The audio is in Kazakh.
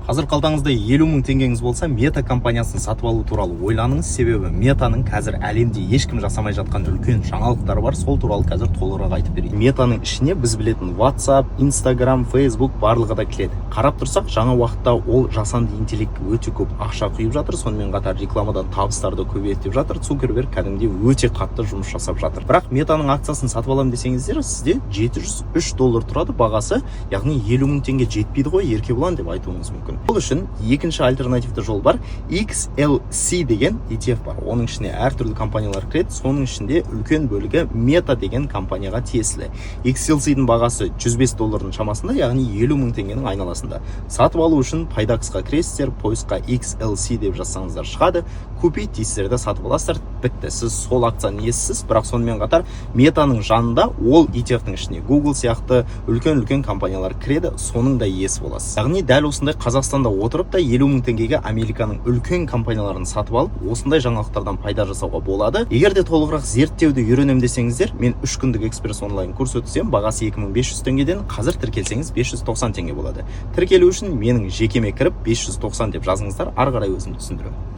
Қазір қалтаңызда 50 000 теңгеңіз болса, Мета компаниясын сатып алу туралы ойланыңыз. Себебі Метаның қазір әлемде ешкім жасамай жатқан үлкен жаңалықтары бар. Сол туралы қазір толығырақ айтып берейін. Метаның ішіне біз білетін WhatsApp, Instagram, Facebook барлығы да кіреді. Қарап тұрсақ, жаңа уақытта ол жасанды интеллектке өте көп ақша құйып жатыр. Сонымен қатар рекламадан табыстарды көбейтіп жатыр. Цукерберг кәдімгідей өте қатты жұмыс жасап жатыр. Бірақ Метаның акциясын сатып аламын десеңіздер, сізде 703 доллар тұрады бағасы, яғни 50 000 теңге жетпейді ғой, Еркебұлан, деп айтуыңыз мүмкін. Ол үшін екінші альтернативті жол бар. XLC деген ETF бар. Оның ішіне әртүрлі компаниялар кіреді. Соның ішінде үлкен бөлігі Мета деген компанияға тиесілі. XLC-дің бағасы 105 доллардың шамасында, яғни 50 000 теңгенің айналасында. Сатып алу үшін Пайдаксқа кіресіздер, поиск қа XLC деп жазсаңыздар, шығады. Купить дейсіздер де, сатып аласыздар. Бітті, сіз сол акцияның иесісіз. Бірақ сонымен қатар Метаның жанында ол ETF-тің ішіне Google сияқты үлкен-үлкен компаниялар кіреді, соның да иесі боласыз. Яғни дәл осындай Қазақстанда отырып та 50 000 теңгеге Американың үлкен компанияларын сатып алып, осындай жаңалықтардан пайда жасауға болады. Егер де толығырақ зерттеуді үйренемін десеңіздер, мен 3 күндік экспресс онлайн курс өткіземін. Бағасы 2500 теңгеден, қазір тіркелсеңіз, 590 теңге болады. Тіркелу үшін менің жекеме кіріп, 590 деп жазыңыздар, ары қарай өзім түсіндіремін.